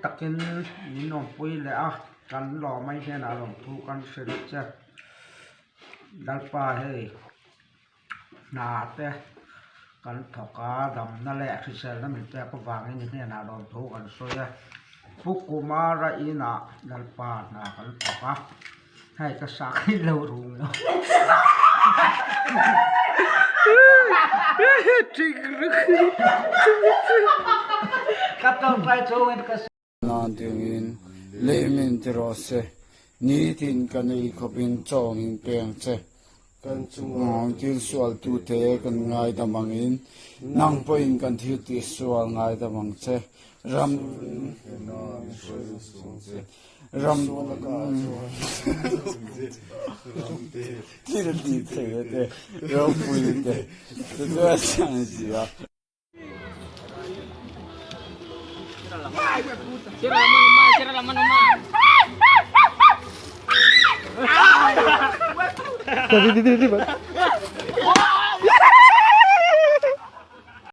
takin min awmpui leh a, kan lawm a i hnenah lawmthu kan hrilh che. Lalpa hei hna te kan thawk a, damna leh hriselna min pek avangin i hnenah lawmthu kan sawi a. Pu Kumara inah Lalpa hna kan thawk a, hei ka sak hi lo rung lo. Ka tawngtai chungin ka. Nan dingin lehmin ti rawh se, nitin kan ei khawpin chaw min peng che. Kan chungah thil sualtute kan ngaidam angin, nang pawhin kan thil tihsual ngaidam ang che. Ram ram thil tih theih te, ropui te, chu chu a chiang si a.